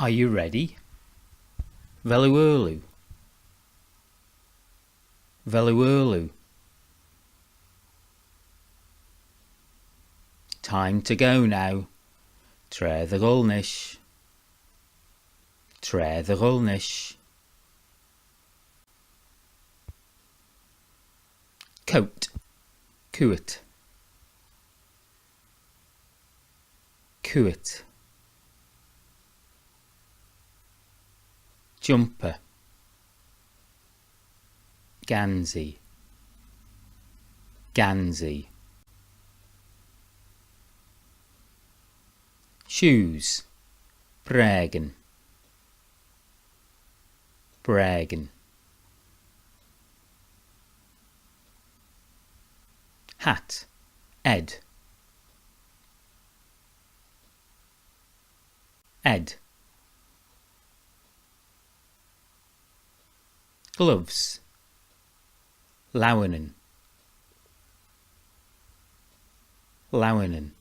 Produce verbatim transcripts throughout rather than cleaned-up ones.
Are you ready? Vel oo aarloo? Vel oo aarloo? Time to go now. Traa dy gholl nish. Traa dy gholl nish. Coat. Cooat. Cooat. Jumper. Gansee. Gansee. Shoes. Braagyn. Braagyn. Hat. Ed. Ed. Gloves. Laueyn. Laueyn.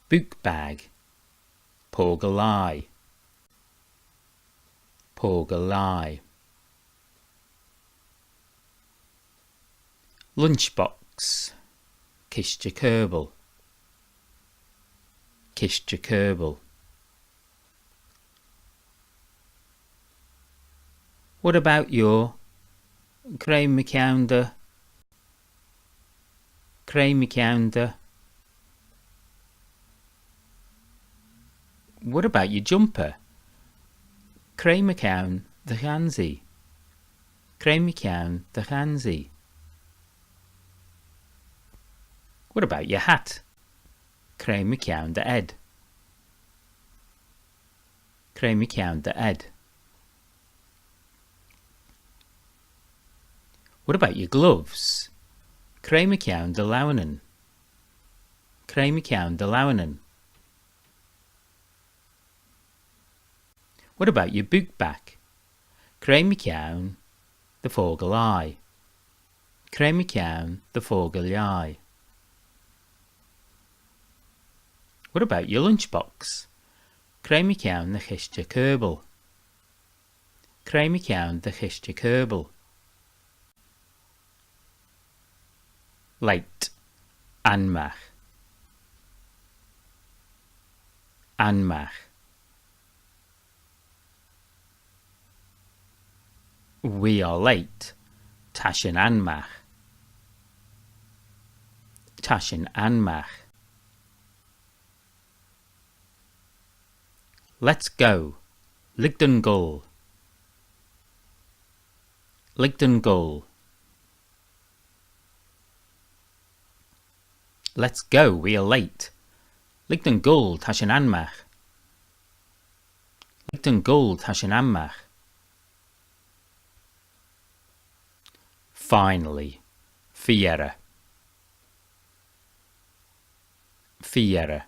Book bag. Poagey lhie. Poagey lhie. Lunchbox. Kishtey kirbyl. Kishtey kirbyl. What about your? Cre mychione dty? Cre mychione dty? What about your jumper? Cre mychione dty chansee? Cre mychione dty chansee? What about your hat? Cre mychione dty hed? Cre mychione dty hed? What about your gloves? Cre mychione dty laueyn? Cre mychione dty laueyn? What about your book bag? Cre mychione dty phoagey lhie? Cre mychione dty phoagey lhie? What about your lunchbox? Cre mychione dty chishtey kirbyl? Cre mychione dty chishtey kirbyl? Late. Anmagh. Anmagh. We are late. Ta shin anmagh. Ta shin anmagh. Let's go. Lhig dooin goll. Lhig dooin goll. Let's go, we are late. Lhig dooin goll, ta shin anmagh. Lhig dooin goll, ta shin anmagh. Finally. Feayr. Feayr.